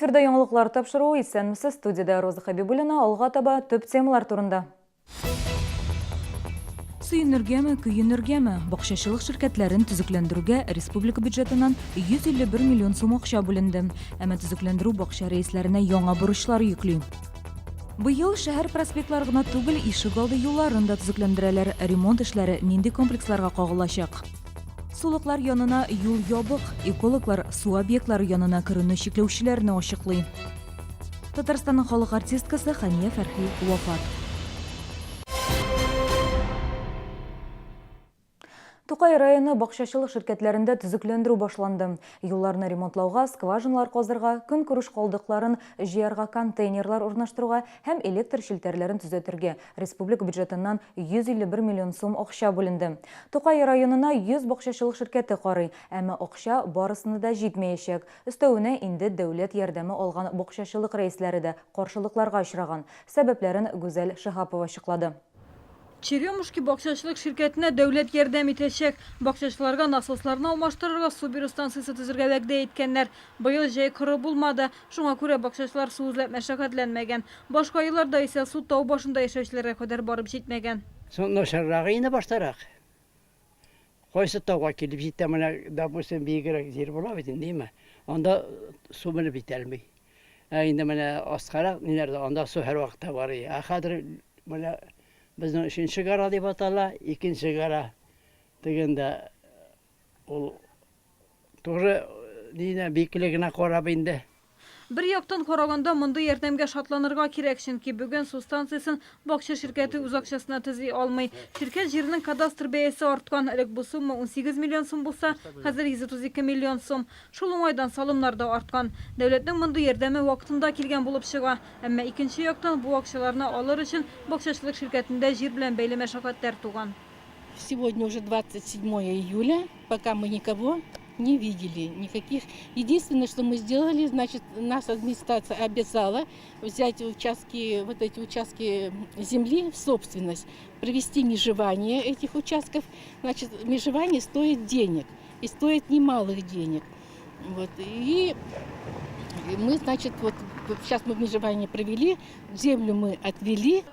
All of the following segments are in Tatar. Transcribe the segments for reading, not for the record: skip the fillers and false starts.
Эфирда яңалыклар тапшыруы, исәнмесез, студиядә Роза Хәбибуллина, алга таба төп темалар турында. Сөенергәме, көенергәме? Бакчачылык ширкәтләрен төзекләндерүгә республика бюджетыннан 151 миллион сум акча бүленде. Әмма төзекләндерү бакча рәисләренә яңа бурычлар йөкли. Быел шәһәр проспектлары гына түгел, ишегалды юлларын да төзекләндерәләр. Ремонт эшләре нинди комплексларга кагылачак? Сулыклар янына юл ябык. Экологлар су объектлары янына керүне чикләүчеләрне ачыклый. Татарстанның халык артисткасы Хәния Фәрхи вафат. Тукай районы бакчачылык ширкәтләрендә төзекләндерү башланды. Юлларны ремонтлауга, скважиналар казырга, көнкүреш калдыкларын җыярга контейнерлар урнаштыруга һәм электр челтәрләрен төзәтергә республика бюджетыннан 151 миллион сум акча бүленде. Тукай районына 100 бакчачылык ширкәте карый, әмма акча барысына да җитмәячәк. Өстәвенә, инде дәүләт ярдәме алган бакчачылык рәисләре дә каршылыкларга очраган. Сәбәпләрен Гүзәл Шиһапова ачыклады. Черемушки бакчачылык ширкәтенә дәүләт ярдәм итәчәк. Бакчачыларга насосларны алмаштырырга, су бирү станциясе төзергә вәгъдә иткәннәр. Быел җәй коры булмады, шуңа күрә бакчачылар су эзләп мәшәкатьләнмәгән. Башка елларда исә су тау башында яшәүчеләргә кадәр барып җитмәгән. Соң начаррагы инде баштарак. Кайсы тауга килеп җитә, менә, допустим, биегрәк җир була бит инде, димме? Анда су менеп җитәлми. Ә инде менә аскарак ниләрдә, анда су һәрвакытта бар. Ә хәзер менә безнең өченче гора дип атала, икенче гора тегендә ул Тоже нинә биеклегенә карап инде. Бер яктан караганда, мондый ярдәмгә шатланырга кирәк, чөнки бүген су станциясен бакча ширкәте үз акчасына төзи алмый. Ширкәт җиренең кадастр бәясе арткан, элек бу сумма 18 миллион сум булса, хәзер 132 миллион сум. Шул уңайдан салымнар да арткан. Дәүләтнең мондый ярдәме вакытында килгән булып чыга. Әмма икенче яктан, бу акчаларны алыр өчен бакчачылык ширкәтендә җир белән бәйле мәшәкатьләр туган. Сегодня уже 27 июля, пока мы никого не видели, никаких. Единственное, что мы сделали, значит, нас администрация обязала взять участки, вот эти участки земли в собственность, провести межевание этих участков. Значит, межевание стоит денег, и стоит немалых денег. Вот, и мы, значит, вот сейчас мы межевание провели, землю мы отвели.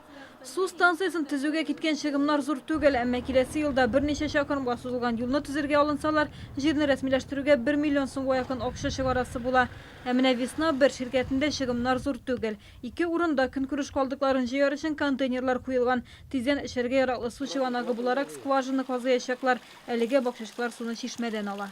Су станциясен төзүгә киткән чыгымнар зур түгел, әмма киләсе елда берничә чакрымга сузылган юлны төзергә алынсалар, җирне рәсмиләштерүгә бер миллион сумга якын акча чыгарасы була. Ә менә Весна бер ширкәтендә чыгымнар зур түгел. Ике урында көнкүреш калдыкларын җыяр өчен контейнерлар куелган. Тиздән эчәргә яраклы су чыганагы буларак скважина казыячаклар. Әлегә бакчачылар суны чишмәдән ала.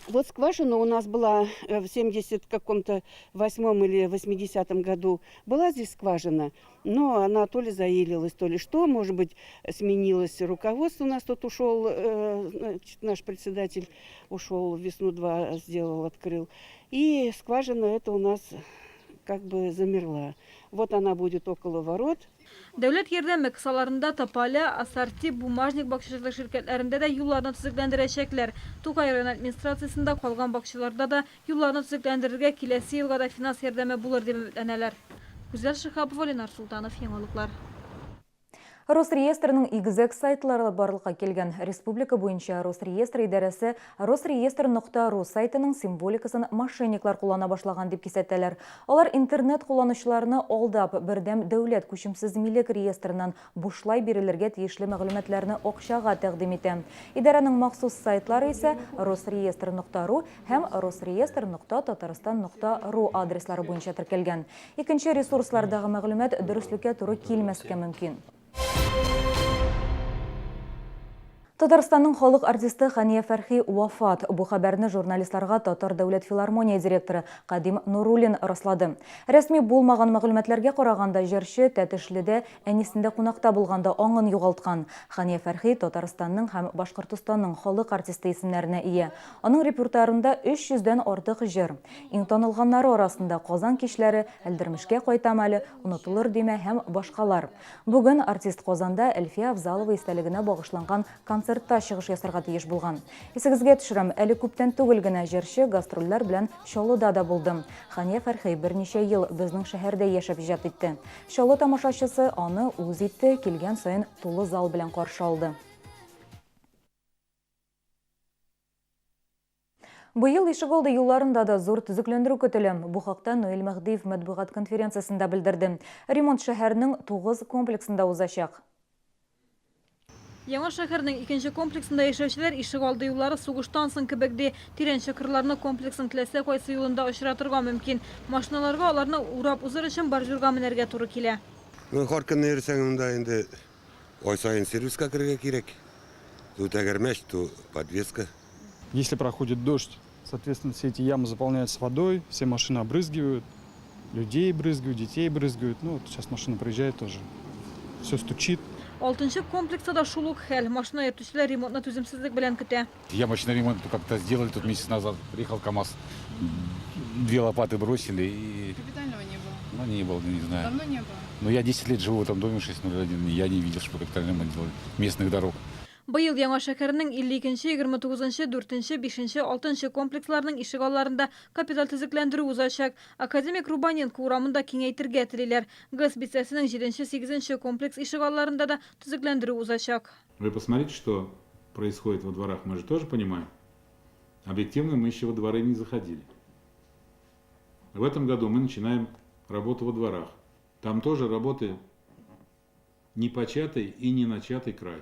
Вот скважина у нас была в 70 каком-то восьмом или 80-м году. Была здесь скважина, но она то ли заилилась, то ли что. Может быть, сменилось руководство. У нас тут ушел, значит, наш председатель ушел, весну 2 сделал, открыл. И скважина эта у нас как бы замерла. Вот она будет около ворот. Дәүләт ярдәме кысаларында Тополя, Ассорти, Бумажник бакчачылык ширкәтләрендә дә юлларны төзекләндерәчәкләр. Тукай районы администрациясендә калган бакчаларда да юлларны төзекләндерергә киләсе елга да финанс ярдәме булыр дип өметләнәләр. Гүзәл Шиһапова, Ленар Солтанов, Яңалыклар. Росреестрның игезәк сайтлары барлыкка килгән. Республика буенча Росреестр идарәсе Росреестр нокта ру сайтының символикасын мошенниклар куллана башлаган дип кисәтәләр. Алар интернет кулланучыларны алдап, бердәм дәүләт күчемсез милек реестрыннан бушлай бирелергә тиешле мәгълүматларны акчага тәкъдим итә. Идарәнең махсус сайтлары исә Росреестр нокта ру һәм Росреестр нокта Татарстан нокта ру адреслары буенча теркәлгән. Икенче ресурслардагы мәгълүмат дөреслеккә туры килмәскә мөмкин. Татарстанның халык артисты Хәния Фәрхи вафат. Бу хәбәрне журналистларга Татар дәүләт филармония директоры Кадим Нуруллин раслады. Рәсми булмаган мәгълүматларга караганда, җырчы Тәтешледә әнисендә кунакта булганда аңын югалткан. Хәния Фәрхи Татарстанның һәм Башкортостанның халык артисты исемнәренә ия. Аның репертуарында 300 дән артык җыр. Иң танылганнары арасында Казан кичләре, Әлдермешкә кайтам әле, Онытылыр димә һәм башкалар. Бүген артист Казанда Әлфия Авзалова истәлегенә багышланган концертта чыгыш ясарга тиеш булган. Исегезгә төшерәм, әле күптән түгел генә җырчы гастрольләр белән Чаллыда да булды. Хәния Фәрхи берничә ел безнең шәһәрдә яшәп иҗат итте. Чаллы тамашачысы аны үз итте, килгән саен тулы зал белән каршы алды. Быел ишегалды юлларында да зур төзекләндерү көтелә. Бу хакта Наил Мәһдиев матбугат конференциясендә белдерде. Ремонт шәһәрнең тугыз комплексында узачак. Яңа шәһәрнең икенче комплексында яшәүчеләр ишегалды юллары сугыштан соң кебек ди. Тирән чокырларны комплексның теләсә кайсы юлында очратырга мөмкин. Машиналарга аларны урап узыр өчен бордюрга менәргә туры килә. Ну, һәр көнне йөрсәң, монда инде ай саен сервиска керергә кирәк. Ту тәгәрмәч, ту подвеска. Если проходит дождь, соответственно, все эти ямы заполняются водой, все машины обрызгивают, людей брызгают, детей брызгают. Ну, вот сейчас машина проезжает тоже, все стучит. Алтынчы комплекста да шул ук хәл. Машина йөртүчеләр ремонтны түземсезлек белән көтә. Ямочный ремонт как-то сделали тут месяц назад. Приехал КАМАЗ, две лопаты бросили и... Капитального не было. Ну, не было, не знаю. Давно не было. Но я 10 лет живу в этом доме 601, и я не видел, что капитальный ремонт делали местных дорог. Быел Яңа шәһәрнең 52 нче, 29 нчы, 4 нче, 5 нче, 6 нчы комплексларының ишегалларында капиталь төзекләндерү узачак. Академик Рубаненко урамын да киңәйтергә телиләр. ГЭС бистәсенең 7 нче, 8 нче комплекс ишегалларында да төзекләндерү узачак. Вы посмотрите, что происходит во дворах, мы же тоже понимаем. Объективно мы еще во дворы не заходили. В этом году мы начинаем работу во дворах. Там тоже работы не початый и не начатый край.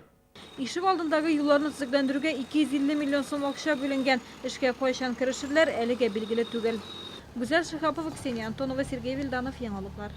Ишек алдындагы юлларны төзекләндерүгә 250 миллион сум акча бүленгән. Эшкә кайчан керешерләр, әлегә билгеле түгел. Гүзәл Шиһапова, Ксения Антонова, Сергей Вильданов, Яңалыклар.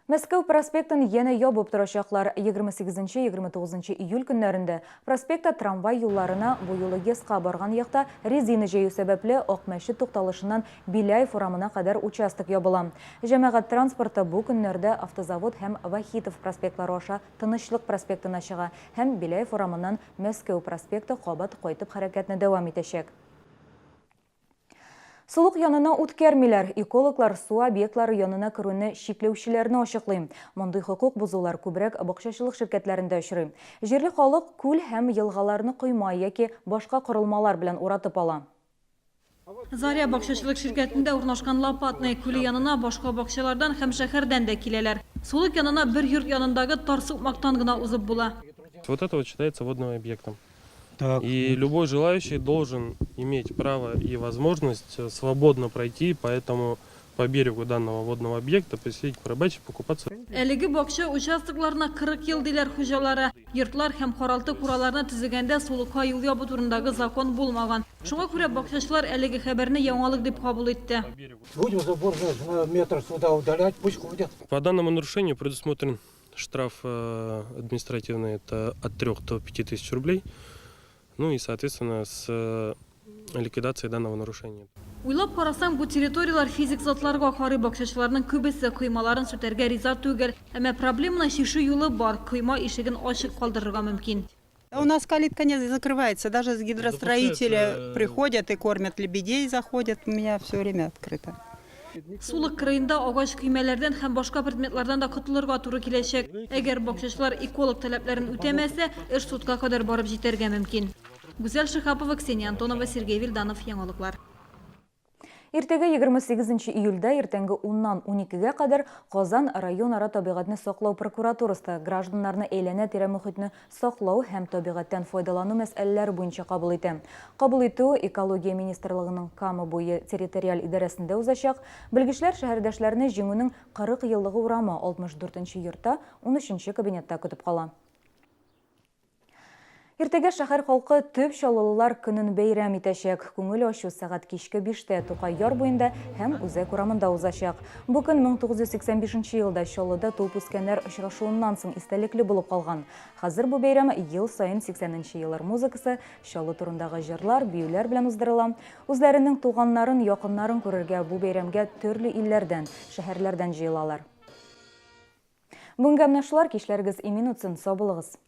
Мәскәү проспектын янә ябып торачаклар. 28-29 июль көннәрендә проспектта трамвай юлларына бу юлы ГЭСка барган якта резина җәю сәбәпле Акмәчет тукталышыннан Беляев урамына кадәр участок ябыла. Җәмәгать транспорты бу көннәрдә Автозавод һәм Вахитов проспектлары аша Тынычлык проспектына чыга һәм Беляев урамыннан Мәскәү проспекты кабат кайтып хәрәкәтне дәвам итәчәк. Сулык янына үткәрмиләр. Экологлар су объектлары янына керүне чикләүчеләрне ачыклый. Мондый хокук бозулар күбрәк бакчачылык ширкәтләрендә очрый. Җирле халык күл һәм елгаларны койма яки башка корылмалар белән уратып ала. Заря бакчачылык ширкәтендә урнашкан Лопатная күле янына башка бакчалардан һәм шәһәрдән дә киләләр. Сулык янына бер йорт янындагы тар сукмактан гына узып була. Вот это вот считается водным объектом. И любой желающий должен иметь право и возможность свободно пройти по этому, по берегу данного водного объекта, посидеть, порыбачить, покупаться. Әлеге бакча участокларына 40 ел диләр хуҗалары. Йортлар һәм каралты-кураларны төзегәндә сулыкка юл ябу турындагы закон булмаган. Шуңа күрә бакчачылар әлеге хәбәрне яңалык дип кабул итте. Будем забор, значит, на метр сюда удалять, пусть ходят. По данному нарушению предусмотрен штраф административный, это от 3 до 5 тысяч рублей. Ну и, соответственно, с ликвидацией данного нарушения. Уйлап карасаң, бу территорияләр физик затларга карый. Бакчачыларның күбесе коймаларын сүтәргә риза түгел. Әмма проблеманы чишү юлы бар, койма ишеген ачык калдырырга мөмкин. У нас калитка не закрывается, даже с гидростроители приходят и кормят лебедей, заходят, у меня все время открыто. Сулык кырыенда агач көймәләрдән һәм башка предметлардан да котылырга туры киләчәк. Әгәр бакчачылар эколог таләпләрен үтәмәсә, эш судка кадәр барып җитәргә мөмкин. Гүзәл Шиһапова, Ксения Антонова, Сергей Вильданов, Яңалыклар. Иртәгә 28 июльдә иртәнге 10-нан 12-гә кадәр Казан районара табигатьне саклау прокуратурасы гражданнарны әйләнә-тирә мохитне саклау һәм табигатьтән файдалану мәсьәләләре буенча кабул итә. Кабул итү Экология министрлыгының Кама буе территориаль идарәсендә узачак. Белгечләр шәһәрдәшләрне Җиңүнең 40 еллыгы урамы 64 нче йортта 13 нче кабинетта көтеп кала. Иртәгә шәһәр халкы Төп Чаллылылар көнен бәйрәм итәчәк. Күңел ачу сәгать кичке биштә Тукай яр буенда һәм Үзәк урамында узачак. Бу көн 1985 нче елда Чаллыда туып үскәннәр очрашуыннан соң истәлекле булып калган. Хәзер бу бәйрәм ел саен 80 нче еллар музыкасы, Чаллы турындагы җырлар, биюләр белән уздырыла. Үзләренең туганнарын, якыннарын күрергә бу бәйрәмгә төрле илләрдән, шәһәрләрдән җыелалар. Бүгенгә менә шулар, кичләрегез имин үтсен, сау булыгыз.